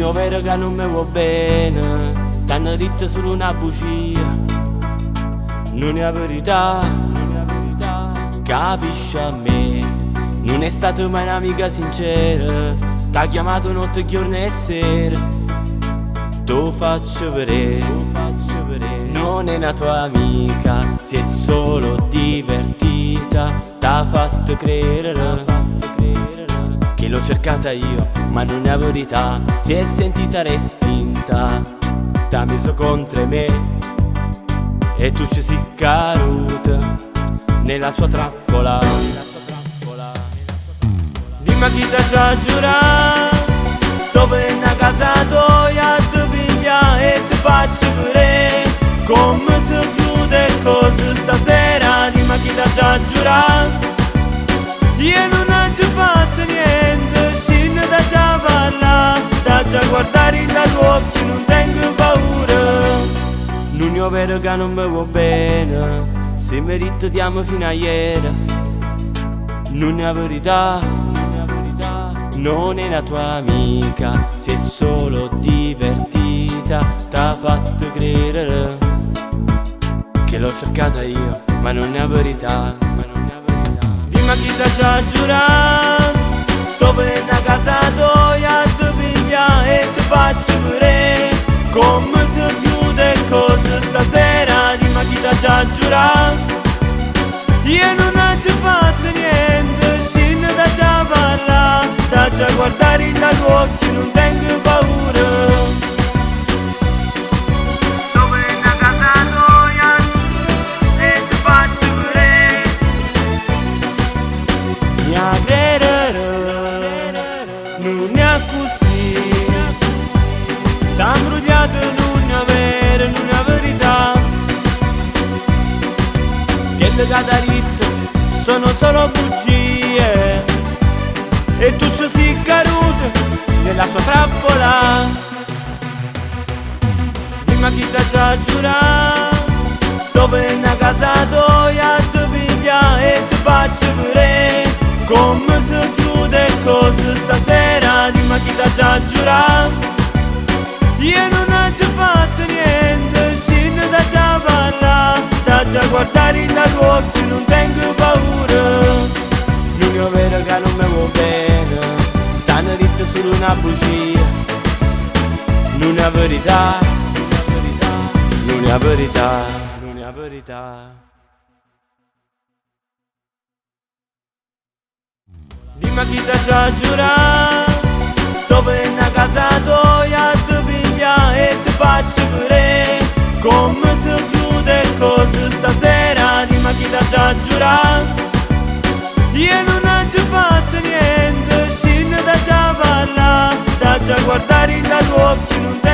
Nun è overo ca nun me vuò bene, t'hanno ditto solo una bugia. Nun è 'a verità, nun è 'a verità. Capisci a me, nun è stata mai n'amica sincera, t'ha chiamato notte, giorno e sera. T'o faccio vedere, t'o faccio vedere. Non è una tua amica, si è solo divertita, t'ha fatto credere, che l'ho cercata io, ma nun è 'a verità, si è sentita respinta, t'ha miso contro 'e me e tu ci sei caduta nella sua trappola. Dimmi chi t'ha già giurato, sto venendo a casa toia, ti piglia e ti faccio vedere come si chiude cose stasera. Dimmi chi t'ha già giurato, io nun ho fatto niente, scendo da già parla, da già guardare in occhi, non tengo paura. Nun è overo che non mi vuò bene, se mi detto ti amo fino a ieri. Nun è 'a verità, nun è 'a verità. Non è una tua amica, si è solo divertita, t'ha fatto credere che l'ho cercata io, ma non è 'a verità, ma non è 'a verità. Dimmi chi t'ha già giurato, sto venendo a casa toia, ti piglia e ti faccio vedere come si chiude cose stasera. Dimmi chi t'ha già giurato, io nun ho fatto niente, scendo da già parla, da già guardare in occhi, non tengo paura. Sto venendo a casa toia e ti faccio vedere. Mi a credere, nun è così. Sta imbrogliato, nun è vero, nun è verità. Quello che t'ha detto sono solo bugie e tu ci sei caduto nella sua trappola. Dimmi chi t'ha già giurato, sto venendo a casa toia, ti piglia e ti faccio vedere come si chiude cose stasera. Dimmi chi t'ha già giurato, io nun ho fatto niente, scendo da già parla, da già guardare in occhi, non tengo paura. Nun è vero che non mi vuò bene, t'hanno detto solo una bugia. Nun è 'a verità, nun è 'a verità, nun è 'a verità. Dimmi chi t'ha già giurato, sto venendo a casa toia, ti piglia e ti faccio vedere come si chiude cose stasera. Dimmi chi t'ha già giurato, io nun ho fatto niente, scendo da già parla, da già guardare in occhi, non tengo